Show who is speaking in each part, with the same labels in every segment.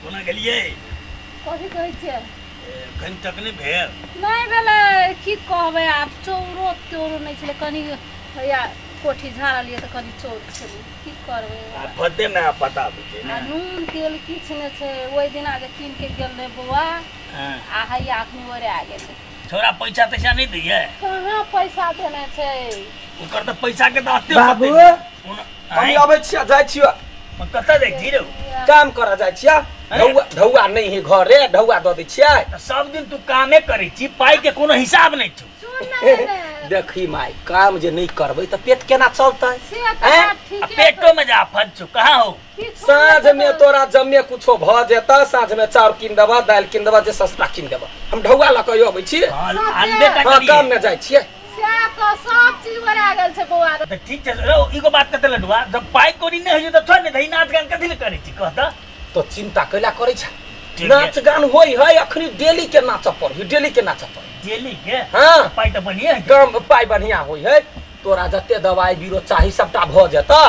Speaker 1: कोना गेलियै?
Speaker 2: कथी कहै छियै?
Speaker 1: एखन तक नहि भेल?
Speaker 2: नहि भेलै। की कहबै, आब चौरो तौरो नहि छलै, कनि हैया कोठी झाड़लियै तऽ कनि चौर छलै, की करबै?
Speaker 1: आ फते मे आब पता होइ छै
Speaker 2: आ
Speaker 1: ने।
Speaker 2: नून तेल किछु नहि छै। ओहि दिना जे कीन के गेल रहै बौआ, आ हैया अखनी ओरिया गेलै।
Speaker 1: छोरा पैसा तैसा नहि दैये?
Speaker 2: कहाँ पैसा देने छै।
Speaker 1: ओकर तऽ पैसा के तऽ अते
Speaker 3: बाबू,
Speaker 1: पते नहि।
Speaker 3: हम
Speaker 1: आँय,
Speaker 3: अबै छियै, जाइ छियै।
Speaker 1: कतऽ जाइ छी रौ?
Speaker 3: काम करऽ जाइ छियै। ढौआ ढौआ नहि है घरे, ढौआ दऽ दै छियै।
Speaker 1: तऽ सब दिन तू कामे करै छी, पाइ के कोनो हिसाब नहि छौ।
Speaker 2: सुन ने ने।
Speaker 3: देखी माय, काम जे नहि करबै तऽ पेट केना चलतै?
Speaker 2: से तऽ
Speaker 3: आँय?
Speaker 2: बात
Speaker 1: आ
Speaker 2: ठीके।
Speaker 1: पेटो में जे आफत छौ कहाँ हो?
Speaker 2: किछु
Speaker 3: साँझ
Speaker 2: नहि
Speaker 3: में
Speaker 2: छै।
Speaker 3: तोरा जमे कुछो भऽ जेतऽ, साँझ में चाउर कीन देबऽ, दालि कीन देबऽ, जे सस्ता कीन देबऽ। हम ढौआ लऽ कऽ अबै छी।
Speaker 1: हाँ, आनबे टा
Speaker 3: हाँ,
Speaker 1: करिहे।
Speaker 3: काम में जाइ छियै।
Speaker 2: सएह तऽ सब चीज ओरा गेल छै बौआ।
Speaker 1: तऽ ठीक छै रौ, इगो बात कते लडुआ, जब पाइ कौड़ी नहि होइ छै तऽ छोड़ ने दही, नाच गान कथी लए करै छी, कह तऽ।
Speaker 3: तो चिंता कैला करै छै?
Speaker 1: ठीक है।
Speaker 3: नाच गान होइ है, अखनी डेली के नाचऽ पड़ै, डेली के नाचऽ पड़ै।
Speaker 1: डेली के?
Speaker 3: हाँ।
Speaker 1: पाइ तऽ बढ़िया है।
Speaker 3: काम पाइ बढ़िया होइ है। तोरा जते दवाई बीरो चाही सबटा भऽ जेतऽ।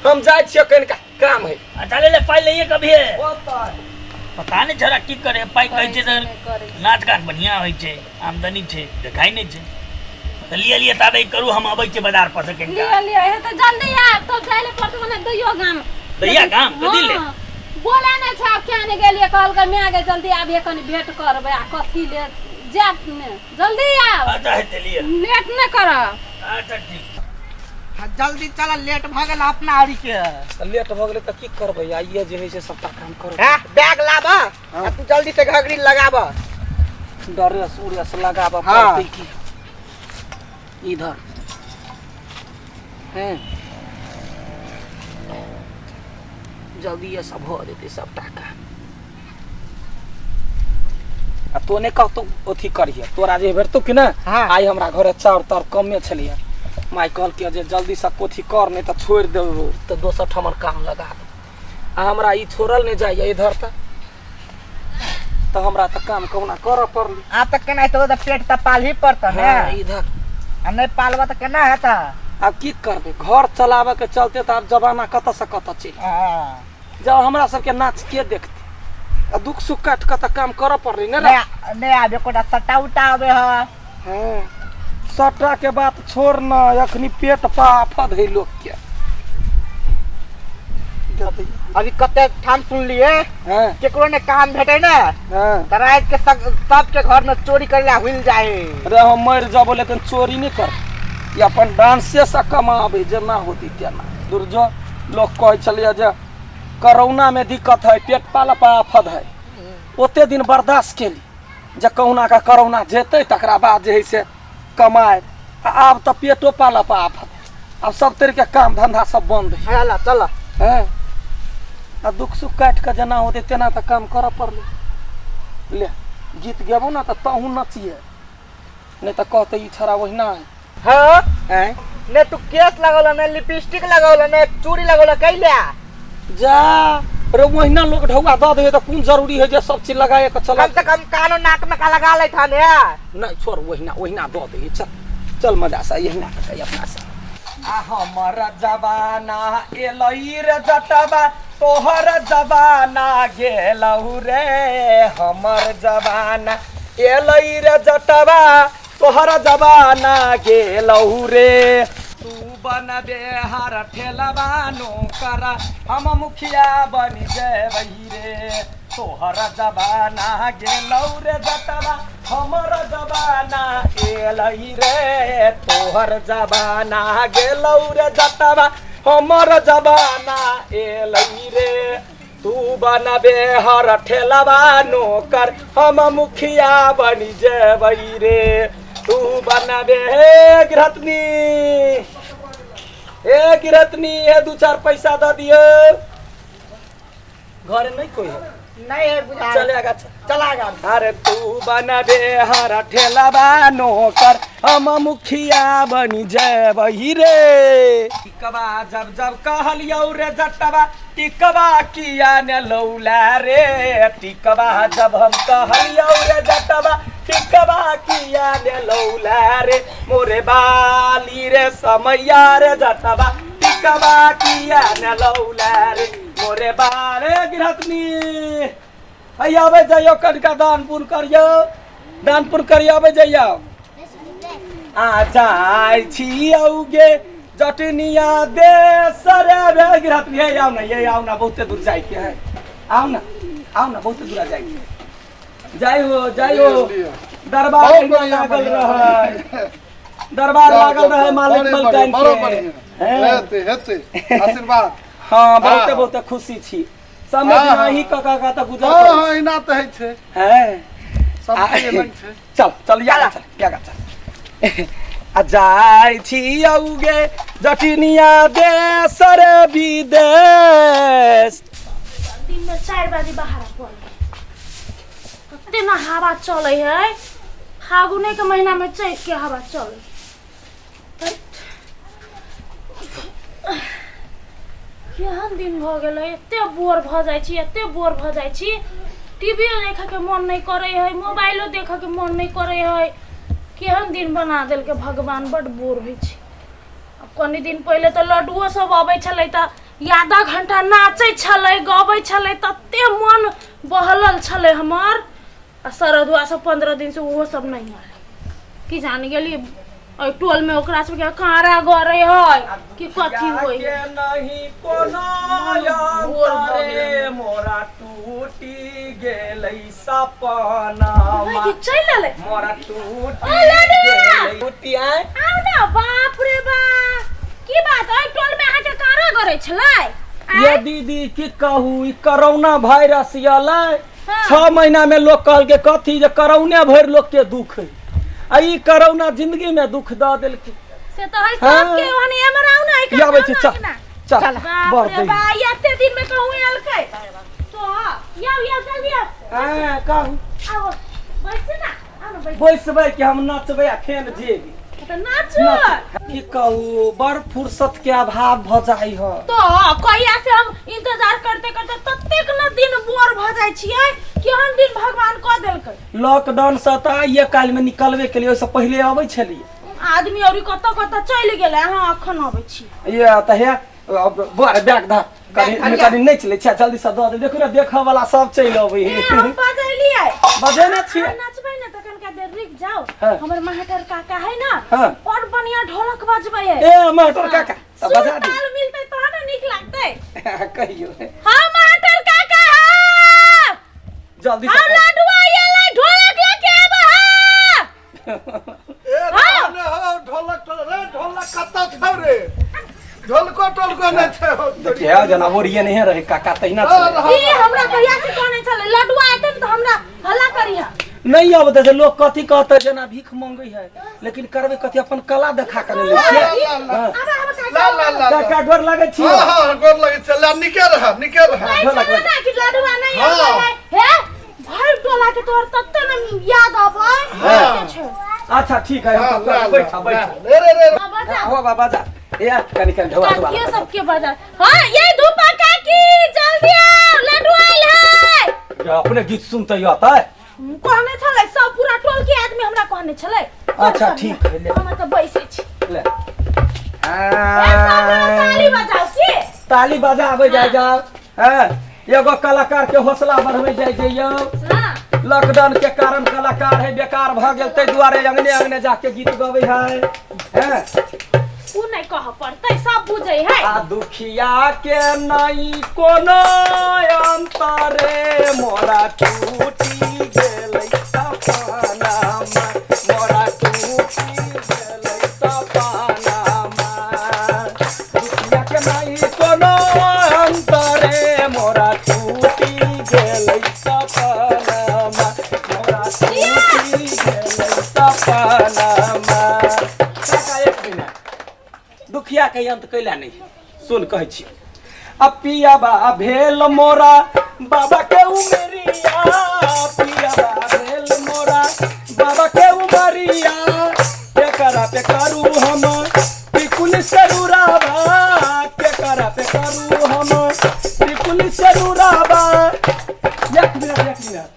Speaker 3: हम जाइ छियै, कनिका काम है।
Speaker 1: अच्छा ले ले, पाइ लइए कभी है। पता नहि छौड़ा की करे, पाइ कहै छै तऽ
Speaker 2: करै छै।
Speaker 1: नाच गान बढ़िया होइ छै, आमदनी छै, देखाइ नहि छै। तऽ लिए लिए, ताबे ई करू, हम अबै छी बाजार पर से कनिका।
Speaker 2: लिअ लिअ, हे तऽ जल्दी आब तब जाइ लए पड़तै मने दैयो गाम।
Speaker 1: दैया गाम? कथी ले?
Speaker 2: हाँ, बोले नहि छै आब, किया नहि गेलियै? कहलकै माय गे जल्दी आबिहे, कनि भेंट करबै। आ कथी ले जायब ने, जल्दी आब।
Speaker 1: अच्छा हेतै, लिअ।
Speaker 2: लेट नहि करब।
Speaker 1: अच्छा ठीक।
Speaker 4: हाँ, जल्दी चल, लेट भऽ गेल अपना आरी के।
Speaker 3: तऽ लेट भऽ गेलै तऽ की करबै? आइए जे होइ छै सबटा काम करबै।
Speaker 4: हैं, बैग लाब आ तू जल्दी से घघरी लगाब।
Speaker 3: ड्रेस उरेस लगाबऽ पड़तै की इधर हैं, जल्दी सब भऽ जेतै सबटा काम। आ तो नहि कहतौ अथी करिहे, तोरा जे भेटतौ कि ने। आइ हमरा घरे चाउर ताउर कमे छलैया, माय कहलकै जे जल्दी से कोथी कर, नहि तऽ छोड़ि देबौ, तऽ दोसर ठमन काम लगा देबौ। आ हमरा ई छोड़ल नहि जाइए इधर, तऽ तऽ हमरा तऽ काम कहुना करऽ पड़लै।
Speaker 4: आब तऽ केना हेतौ? तऽ पेट तऽ पालही पड़तौ ने।
Speaker 3: इधर।
Speaker 4: आ नहि पालबऽ तऽ केना हेतौ?
Speaker 3: आब की करबै, घर चलाबऽ के चलते तऽ आब जमाना कतऽ से कतऽ चलि। जब हमरा सबके नाच के देखते? आ दुख सुख काट कऽ तऽ काम करऽ पड़लै ने।
Speaker 4: नहि नहि, आब एकोटा सट्टा उट्टा आबे है?
Speaker 3: हाँ, सट्टा के बात छोड़ न, अखनी पेट पा आफत है लोग के।
Speaker 4: अभी कते ठाम सुनलिए, केकरो ने काम भेटे ने, तऽ राति के सबके घर में चोरी करे ला हुल जाए।
Speaker 3: अरे हम मर जाबो लेकिन चोरी नहीं कर, ये अपन डांसे से कमाबे, जेना होती तेना। दुर्जो लोग कहै छलियै जे कोरोना में दिक्कत है, पेट पाल पर आफत है, ओते दिन बर्दाश्त केली जे कहुना का कोरोना जेतै तकरा बाद जे है से कमाए। आ आब तऽ पेटो पाल पर आफत, आब सब तरह के काम धंधा सब बंद है।
Speaker 4: चल चल।
Speaker 3: हैं, आ दुख सुख काटि कऽ जेना होतै तेना तऽ काम करऽ पड़लै। ले गीत गेबो ने तऽ तहूँ नचिए, नहि तऽ कहतै ई छड़ा ओहिना है।
Speaker 4: आँय? ने तू केस लगौल, ने लिपस्टिक लगौल, ने चूड़ी लगौल, कैला?
Speaker 3: जा रे, ओहिना लोग ढौआ दऽ दै तऽ कोन जरूरी है जे सब चीज लगाए के चल?
Speaker 4: कम से कम कानो नाक में का लगा लेत हन।
Speaker 3: नहीं छोड़, ओहिना ओहिना दऽ दै। चल चल, मजा से एहिना कऽ अपना से। आ हमर जमाना एलै रे जटबा, तोहर जमाना गेलौ रे। हमर जमाना एलै रे जटबा, तोहर जमाना गेलौ रे। तू बनबे हर ठेलबा नौकर, हम मुखिया बनि जेबै रे। तोहर जमाना गेलौ रे जटबा, हमर जमाना एलै रे। तोहर जमाना गेलौ रे जटबा, हमर जमाना एलै रे। तू बनबे हर ठेलबा नौकर, हम मुखिया बनि जेबै रे। तू बनबे हे गृहस्नी, हे गृहस्नी, हे दू चार पैसा दऽ दियौ। घरे नहीं कोई है?
Speaker 4: नहीं है बुझा।
Speaker 3: चलेगा?
Speaker 4: चला गा।
Speaker 3: अरे तू बनबे हर ठेलबा नौकर, हम मुखिया बनि जेबै रे। टिकबा जब जब कहलियौ रे जटबा, टिकबा किया ने लौला रे? टिकबा जब हम कहलियौ रे जटबा, टिकबा किया ने लौला रे? मोरे बाली रे समैया रे जटबा, टिकबा टिकवा किया न लौला रे मोरे बारे गिरहतनी है आबै जइयो कनिका दान पुण्य करियो दान पुण्य करियो आबै जइयो आ जाइ छी औगे जटनिया देश रे रे गिरहतनी हे आउ ना ये आउ ना बहुते दूर जाइके है आउ ना आउ ना बहुते दूर जाइके है। जाइ हो जाइ हो दरबार
Speaker 5: बहुत
Speaker 3: एहिना
Speaker 5: बढ़िया,
Speaker 3: लागल
Speaker 5: बढ़िया,
Speaker 3: रहै दरबार
Speaker 5: जाओ,
Speaker 3: लागल
Speaker 5: जाओ,
Speaker 3: रहै मालिक
Speaker 5: बड़े
Speaker 3: मलकाइन
Speaker 5: बढ़िया, बड़े
Speaker 3: के
Speaker 5: बढ़िया।
Speaker 3: हैं?
Speaker 5: हेतै हेतै आशीर्वाद
Speaker 3: हाँ बहुते
Speaker 5: हाँ।
Speaker 3: बहुते खुशी छी समय
Speaker 5: हाँ,
Speaker 3: दिन
Speaker 5: हाँ।
Speaker 3: अहीं कका का तऽ गुजर
Speaker 5: हाँ
Speaker 3: करै
Speaker 5: हाँ एना तऽ होइ छै
Speaker 3: छी। हैं
Speaker 5: सब
Speaker 3: आ-
Speaker 5: एना छै
Speaker 3: चल चल यागा चल यागा चल आ जाइ छी औगे जटिनिया देश रे विदेश
Speaker 2: दिन में 4 बजे बाहर पड़े कते ने हवा चले है फागुने के महीना में चैत के हवा चले केहन दिन भऽ गेलै एते बोर भऽ जाइ छी एते बोर भऽ जाइ छी टीवीओ देखऽके मन नहि करै है मोबाइलो देखऽके मन नहि करै है केहन दिन बना देलकै भगवान बड्ड बोर होइ छै आब कनि दिन पहिले तऽ लड्डुओ सब अबै छलै तऽ आधा घंटा नाचै छलै गबै छलै तते मन बहलल छलै हमर आ शरदुआ सब 15 दिन से ओहो सब नहि आयल की जान गेली एहि टोल में ओकरा सबके कारा गड़े है कि कथी होय
Speaker 3: के नहीं कोनो
Speaker 2: बोर भऽ गेलै।
Speaker 3: अंतरे मोरा टूटी गेलै सपना
Speaker 2: भाई चलि एलै
Speaker 3: मोरा टूटी
Speaker 2: ओ लडुआ!
Speaker 3: गेलै टूटी आय
Speaker 2: आउ ने बाप रे बा की बात एहि टोल में अहाँके कारा गड़े छलै आँय?
Speaker 3: ये दीदी की कहू ई कोरोना वायरस अलै
Speaker 2: हाँ।
Speaker 3: 6 महीना में लोग कहलकै कथी जे कोरोने भरि लोग के दुख है आ ई कोरोना जिंदगी में दुख दऽ देलकै
Speaker 2: से तऽ है
Speaker 3: हाँ।
Speaker 2: सबके ओहने एमहर आउ ने एहि
Speaker 3: ई आबै छै
Speaker 2: कात
Speaker 3: चल
Speaker 2: आउ ने।
Speaker 3: चल
Speaker 2: बाप
Speaker 3: बड़
Speaker 2: रे
Speaker 3: दै
Speaker 2: बा एते दिन में कहूँ एलकै तो याउ याउ जल्दी आउ
Speaker 3: हाँ कहू
Speaker 2: आउ बैसू ना आउ ने बैसू
Speaker 3: बैसबै कि हम नचबै आ फेन जेबै
Speaker 2: तऽ नाचू
Speaker 3: की कहू बड़ फुर्सत के अभाव भऽ जाइ ह
Speaker 2: तो कहिया से हम इंतजार करते करते ततेक न दिन बोर भऽ जाइ छियै केहन दिन भगवान कऽ देलकै
Speaker 3: लॉकडाउन से तऽ आइए काल्हि में निकलबे केलियै ओहिसँ पहिले अबै छलियै
Speaker 2: आदमी औरी कतऽ कतऽ चलि गेलै अहाँ अखन अबै छी
Speaker 3: ये तऽ हे बौआ रे बैग धर कनि कनि नाचि लै छियै जल्दी से दऽ दे देखू ने देखऽ वाला सब चलि अबै
Speaker 2: ए, हम बजेलियै
Speaker 3: बजेने छियै
Speaker 2: अहाँ नचबै ने तऽ कनिका देर रुकि जाउ
Speaker 3: हाँ।
Speaker 2: हमर महाटर काका है ना
Speaker 3: हाँ।
Speaker 2: बड़ बढ़िया ढोलक बजबै है
Speaker 3: ए मास्टर काका तऽ
Speaker 2: सुर
Speaker 3: बजा दी
Speaker 2: ताल मिलतै तहन ने नीक लागतै
Speaker 3: कहियो
Speaker 2: हाँ महाटर काका हाँ
Speaker 3: जल्दी
Speaker 2: हम
Speaker 3: से
Speaker 2: लडुआ एलै ढोलक लेके आबऽ हाँ
Speaker 5: ए रहने हो ढोलक रे ढोलक कतऽ छौ रे ढोलको टोलको नहि छै हो
Speaker 3: देखिए जना ओरिये नहीं रहे काका तहिना छलै
Speaker 2: ई हमरा कहिया से कहने छलै लडुआ एतै ने तऽ हमरा हल्ला करिहा
Speaker 3: नहीं अबते से लोग कथी कहते जेना भीख मांगे है लेकिन करबे कथी अपन कला देखा के ले छियै हाँ।
Speaker 2: आबऽ आबऽ काका
Speaker 5: ला ला ला ला।
Speaker 3: काका गोर लागै छियै
Speaker 5: हाँ हाँ गोर लगै छै ला निके रह निके रह
Speaker 2: कहै
Speaker 3: ढोलक
Speaker 2: छलै ना कि लडुआ नहि
Speaker 5: हाँ।
Speaker 2: अबै है हे भरि टोला के तोहर तते ने याद अबै
Speaker 5: हाँ।
Speaker 2: छै
Speaker 3: अच्छा ठीक है
Speaker 5: हाँ,
Speaker 3: हम
Speaker 5: ला, ला,
Speaker 3: बैठा
Speaker 5: ला।
Speaker 3: बैठा
Speaker 5: रे रे रे
Speaker 2: हाँ, बजा
Speaker 3: हो बाबा जा ए कनी कनी ढोआ ढोआ
Speaker 2: काकियो सबके बजा हाँ ये धूपा काकी जल्दी आओ लड्डू आयल है
Speaker 3: अपने गीत सुनते अतै
Speaker 2: कहने छलै सब पूरा टोल के आदमी हमरा कहने छलै
Speaker 3: अच्छा, ठीक है, ले।
Speaker 2: हम तऽ बैसै छी
Speaker 3: ले
Speaker 2: ए, सब गोरा ताली बजाउ की
Speaker 3: ताली बजाबै जाइ जाओ हैं एगो कलाकार के हौसला बढ़बै जाइ जइयौ
Speaker 2: हाँ
Speaker 3: लॉकडाउन के कारण कलाकार है बेकार भऽ गेल ताहि दुआरे अंगने अंगने जाके गीत गबै है हैं
Speaker 2: उ नहि कहऽ पड़तै सब बुझै है
Speaker 3: आ दुखिया के नहीं कोनो अंतरे मोरा टूटी गेलै सपनामा मोरा टूटी गेलै सपनामा दुखिया के नहीं कोनो अंतरे मोरा टूटी गेलै सपनामा मोरा टूटी गेलै सपनामा काका एक मिनट दुखिया के अंत कैला नहीं सुन कहै छी अब पियाबा भेल मोरा बाबा के उमरिया पियाबा भेल मोरा बाबा के उमरिया केकरा पे करू हम टिकुल सरुराबा केकरा पे करू हम टिकुल सरुराबा एक मिनट एक मिनट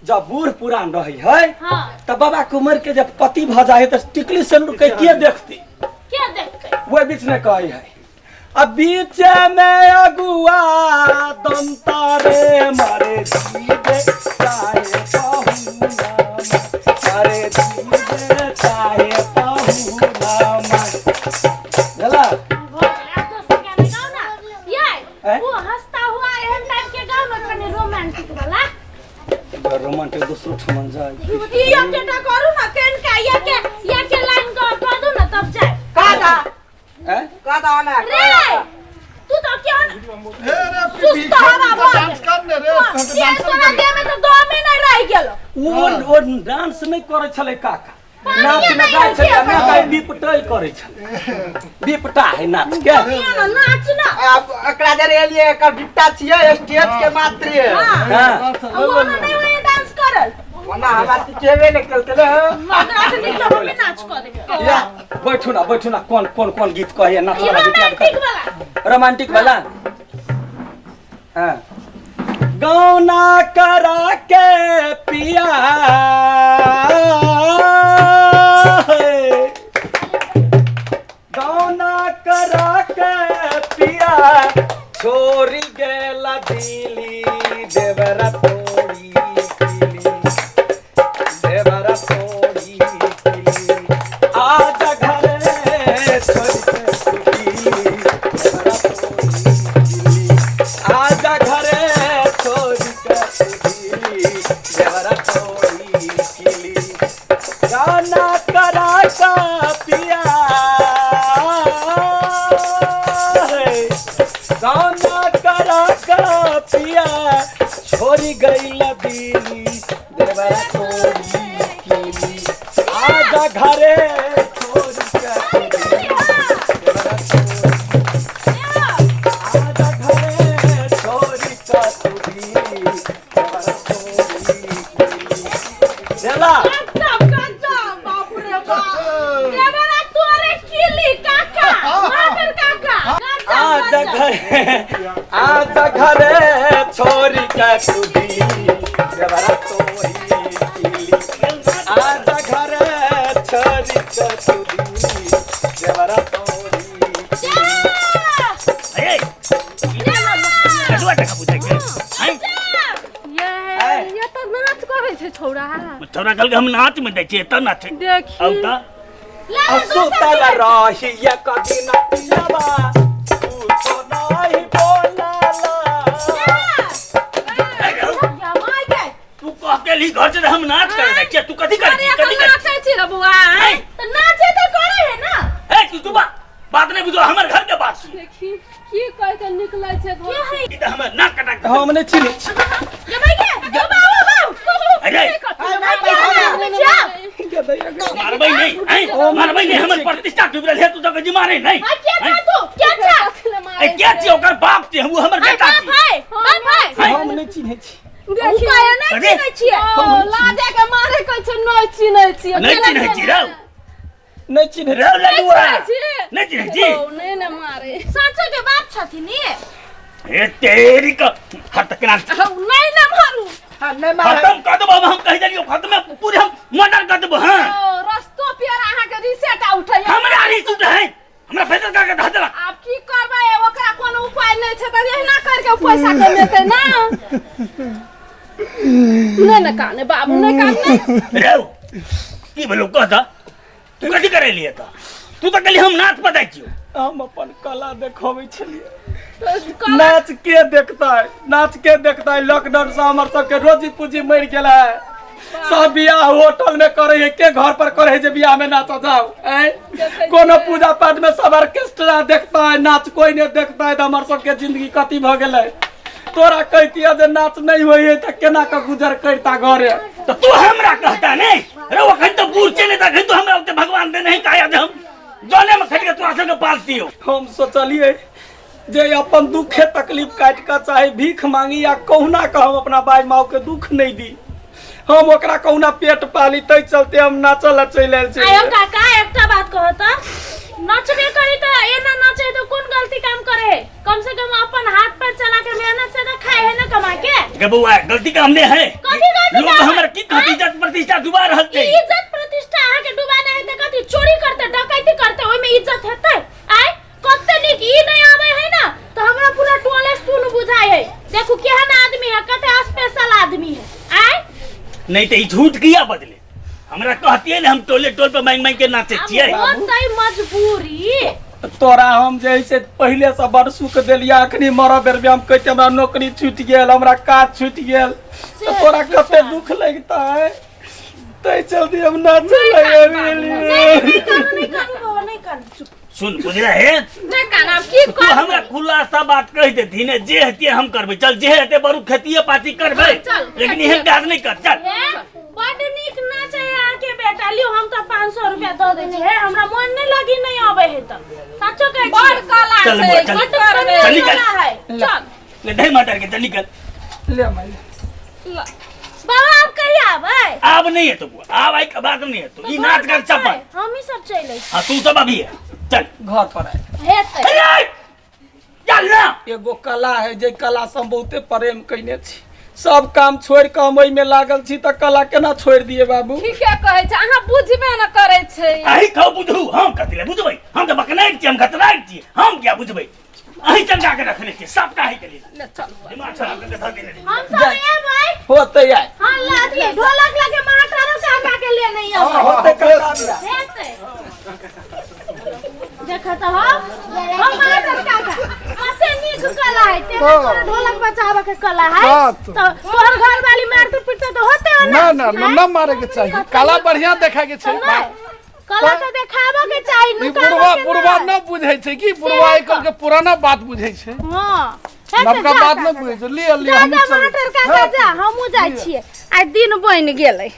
Speaker 3: जब बूढ़ पुरान रही है
Speaker 2: हाँ
Speaker 3: तब बाबा के उम्र के जब पति भऽ जाइ है तऽ टिकली सिन्दूर के के देखती
Speaker 2: के देखतै
Speaker 3: वह बीच में कही है आ बीच में अगुआ दंतारे मारे जीवे चाहे पहुना मारे जीवे चाहे पहुना मारे भेला।
Speaker 2: भऽ गेलै, आब दोसर गाना गाउ ना। यै,
Speaker 3: हैं?
Speaker 2: ओ हंसता हुआ एहन टाइप के गाउ ना कनि रोमांटिक वाला।
Speaker 3: रोमांटिक दोसरो ठमन जाय।
Speaker 2: ई एकटा करू ना, केन के ये के लाइन कऽ दू ना तब जाय।
Speaker 4: का दा
Speaker 3: हैं?
Speaker 4: का दा ना
Speaker 2: रे तू तो क्यों
Speaker 5: हे रे
Speaker 2: सुस्त हवा भऽ
Speaker 5: डांस कर ने रे
Speaker 2: गेल। ये तोरा देह में तो दमे नहि रहि गेलो।
Speaker 3: ओ ओ डांस नहि करै छलै काका, नाच
Speaker 2: पानिये
Speaker 3: मे
Speaker 2: नहि
Speaker 3: जाइ छलै
Speaker 2: होइ छै।
Speaker 3: ना बिपटै करै छलै, बिपटा है नाच के।
Speaker 2: ये ना नाच ना।
Speaker 4: अब एकरा जरे एलिए एकर बिट्टा छियै स्टेज के मात्र।
Speaker 2: हाँ।
Speaker 3: हाँ।
Speaker 2: वो ना नहीं होए डांस करल।
Speaker 4: ओना हमरा सिखेबे नहि केलकै ने।
Speaker 2: ओकरा से निकलो हमे नाच कऽ देबै।
Speaker 3: या बैठू ना, बैठू ना। कोन कोन कोन गीत कहैया नाच
Speaker 2: ई
Speaker 3: वाला गीत याद
Speaker 2: रोमांटिक
Speaker 3: कर।
Speaker 2: वाला।
Speaker 3: रोमांटिक वाला। हाँ। गौना करा के पिया गौना करा के पिया छोड़ी गेला दिली देवरा तोड़ी किली देवरा तोड़ी किली आज घरे छोड़ के दिली देवरा तोड़ी किली आज घरे छोड़ के दिली देवरा तोड़ी किली गाना करा का पिया गाना करा का पिया छोड़ी गई दिली देवरा तोड़ी किली आजा घरे छोड़ के दिली देवरा तोड़ी आजा घरे छोड़ के दिली देवरा तोड़ी किली देला।
Speaker 2: गजब गजब, बाप रे बाप। देवरा तोरे किली काका, माधर काका। गजब
Speaker 3: आजा
Speaker 2: गजब।
Speaker 3: घरे आजा घरे छोरी के तुदी देवरा तोरी किली आजा घरे छोरी के तुदी देवरा तोरी किली।
Speaker 1: ए कटुआ टका बुझाइ छै हैं?
Speaker 2: ये ये तो नाच करै छै छौड़ा।
Speaker 1: तोरा कहलकै हम नाच में दै छियै एतऽ नाच।
Speaker 2: देखी।
Speaker 1: आउ तऽ
Speaker 2: ला
Speaker 3: सुतल रही कभी न पियबा कुछो नहीं बोलला।
Speaker 2: या my के।
Speaker 1: तू कह के ली घर से हम नाच करे जाइ छियै, तू कथी करै
Speaker 2: अरे
Speaker 1: छी कथी
Speaker 2: एखन
Speaker 1: करै
Speaker 2: नाचै छी रे बौआ।
Speaker 1: हैं?
Speaker 2: तऽ नाचे तऽ करै है ना।
Speaker 1: ए तू तू बात नहीं बुझो, हमर घर के बात छी।
Speaker 6: देखी की कह के निकलै छै
Speaker 2: के
Speaker 6: घर।
Speaker 2: है?
Speaker 1: ई तऽ हमर नाक कटा के
Speaker 3: हम नहीं चिन्है छी।
Speaker 2: ये my के यो बाबू बाबू।
Speaker 1: अरे मारबै नहीं हैं? मारबै नहीं, हमर प्रतिष्ठा डूबि रहल है, तू तऽ कहै मारे नहीं।
Speaker 2: आ के छा तू के छा?
Speaker 1: ए के छी ओकर बाप छी, हम हमर बेटा
Speaker 2: बाप
Speaker 1: छी।
Speaker 2: है बाप है।
Speaker 3: हम नहीं चिन्है छी।
Speaker 2: उ कहे नहि
Speaker 1: अरे।
Speaker 2: चिन्है छियै।
Speaker 6: ओ लाजे के मारे कहै छै नहि चिन्है छियै।
Speaker 1: नहीं चिन्है छी रौ।
Speaker 3: नहीं चिन्है
Speaker 1: रौ लडुआ
Speaker 6: छी।
Speaker 1: नहीं चिन्है छी।
Speaker 6: ओ नहि ने मारे।
Speaker 2: साँचो के बाप छथिन नी।
Speaker 1: ए तेरी का हट केना
Speaker 6: नहि ने मारू।
Speaker 4: हाँ, नहीं मारे।
Speaker 1: खत्म कर देबो हम कहि देलियो, खत्म पूरे हम मर्डर कर देबो। हां
Speaker 6: ओ रस्तो पेर अहाँ के रिसेट उठैया।
Speaker 1: हमरा रिसुट है, हमरा फैसल कर के धऽ देलक।
Speaker 6: आब की करबै, ओकरा कोनो उपाय नहि छै तऽ एहिना करके पैसा कमेतै ना। नहि ने काने बाबू नहि काने।
Speaker 1: रौ की भेलौ कह तऽ, तू कथी करै लिए तऽ? तू तऽ कहली हम नाच पर जाइ छियौ।
Speaker 3: हम अपन कला देखबै छलियै। नाच के देखता है, नाच के देखता है। लॉकडाउन से हमर सबके रोजी पूंजी मरि गेल है। सब बियाह होटल में करे है, के घर पर करे है जे बियाह में नाच जाओ। कोनो पूजा पाठ में सब ऑर्केस्ट्रा देखता है, नाच कोई नहीं देखता है। तऽ हमर सबके जिंदगी कथी भऽ गेलै। तोरा कहितियै जे नाच नहीं होइ है तऽ केना कऽ गुजर करता घरे।
Speaker 1: तऽ तू हमरा कहता नहीं रे, अखन तऽ बूढ़ छै नहीं तऽ अखन तू हमरा ओते भगवान देने है काया जे हम जने में खटि के तोरा सबके पालतियौ।
Speaker 3: हम सोचलियै जे अपन दुखे तकलीफ काटि कऽ चाहे भीख मांगी या कहुना कऽ हम अपना बाई माँ के दुख नहीं दी, हम ओकरा कहुना पेट पाली, तै चलते हम नाचऽ लए चलि आयल
Speaker 2: आयो
Speaker 3: छलियै।
Speaker 2: काका एकटा बात कहत, नचबे करी तऽ एना नचे तऽ कोन गलती काम करे? कम से कम अपन हाथ पर चला के मेहनत से तो खाए है ना कमा के।
Speaker 1: गे बौआ गलती काम नहीं है।
Speaker 2: कथी गलती
Speaker 1: लोग
Speaker 2: काम है?
Speaker 1: हमर की कहती, इज्जत प्रतिष्ठा डुबा रहल छै।
Speaker 2: इज्जत प्रतिष्ठा अहाँ के डुबाना है तऽ कथी चोरी करते डकैती करते ओहिमे इज्जत हेतै? आय कते नीक ई नहीं आबै
Speaker 1: नहीं तो ई झूठ किया बदले हमरा कहतिए ने हम टोले टोल पे मांग मांग के नाचे छियै।
Speaker 2: होतै मजबूरी।
Speaker 3: तोरा हम जे है से पहिले से बड़ सुख देलियै, अखनी मरऽ बेर में हम कहते हमरा नौकरी छूटि गेल, हमरा काज छूटि गेल, तऽ तोरा कते दुख लगता है, ताहि चलते हम नाचे
Speaker 2: नहीं
Speaker 3: लगलियै।
Speaker 2: नहीं कानू, नहीं कानू बाबा, नहीं कानू, चुप।
Speaker 1: सुन बुझला हे,
Speaker 6: नहि कानब, की
Speaker 1: तू
Speaker 6: करबै?
Speaker 1: हमरा खुला सा बात कह देती ने, जे हेतिए हम करबै, चल जे हेते बरू खेतिए पाती करबै,
Speaker 6: चल,
Speaker 1: लेकिन एहन काज नहीं कर, चल।
Speaker 2: हे, बड नीक नाचे है अहाँके बेटा। लियौ, हम तऽ 500 रुपया दऽ दै छी। हे, हमरा मोन नहि लगी, नहि अबै है तऽ सचो कहै
Speaker 6: बड़
Speaker 2: छी।
Speaker 6: कला
Speaker 1: चल
Speaker 6: छै,
Speaker 1: बुआ, चल।
Speaker 6: की करबै?
Speaker 1: चल निकल।
Speaker 2: कला है।
Speaker 6: चल।
Speaker 1: ले दे मटर के, चल निकल।
Speaker 3: ले माई।
Speaker 2: बाबा, आब कहिया आबै?
Speaker 1: आब नहीं है तो बुआ, आब आई के बाद नहीं है तो ई नाच कर चप्पल।
Speaker 2: हमही सब चलि अइ।
Speaker 1: हाँ, तू सब अभी है, चल।
Speaker 3: घर पर आयल।
Speaker 2: हेतै।
Speaker 1: अरे चल ना।
Speaker 3: एगो कला है, जे कला से हम बहुते प्रेम कयने छी, सब काम छोड़ि कऽ हम ओहिमे लागल छी, तऽ कला केना छोड़ि दियै बाबू?
Speaker 6: ठीके कहै छै, अहाँ बुझबे ने करै छै।
Speaker 1: अही कहू बुझू, हम कथी ले बुझबै? हम तऽ बकनाइत छी, हम खतराइत छी, हम क्या बुझबै? अही चंगा के रखने छी सबटा अही के लिए।
Speaker 6: ले चल।
Speaker 1: दिमाग खराब करके धर देने।
Speaker 2: हम सब एबै।
Speaker 3: होतै आइ।
Speaker 2: हाँ, ला दिए ढोलक लगे महाटारो काका के ले नहीं अबै।
Speaker 3: होतै काका बियाह।
Speaker 2: हेतै। देखा तऽ हम महाटार काका कते नीक कला है, तेना तोरा ढोलक बजाबऽ के कला है।
Speaker 5: हाँ तो।
Speaker 2: तऽ तोहर घर वाली मारते पीटते तऽ होते हो?
Speaker 5: ना ना ना, ना मारे के चाहिए, कला बढ़िया देखे के छै।
Speaker 2: नहि, कला तऽ देखाबऽ के चाही।
Speaker 5: ई
Speaker 2: नुकाबऽ
Speaker 5: बुढ़वा
Speaker 2: के
Speaker 5: बुढ़वा
Speaker 2: नहि।
Speaker 5: न बुझै छै कि बुढ़वा आइ काल्हि के पुराना बात बुझै छै,
Speaker 2: हाँ, हेतै,
Speaker 5: नवका
Speaker 2: जा
Speaker 5: बात
Speaker 2: काका,
Speaker 5: न बुझै छै। लिअ लिअ,
Speaker 2: जा
Speaker 5: हमहूँ
Speaker 2: जा
Speaker 5: चलै
Speaker 2: महाटर
Speaker 5: छी।
Speaker 2: काका, जा, हमहूँ जाइ छियै, आइ दिन बनि गेलै।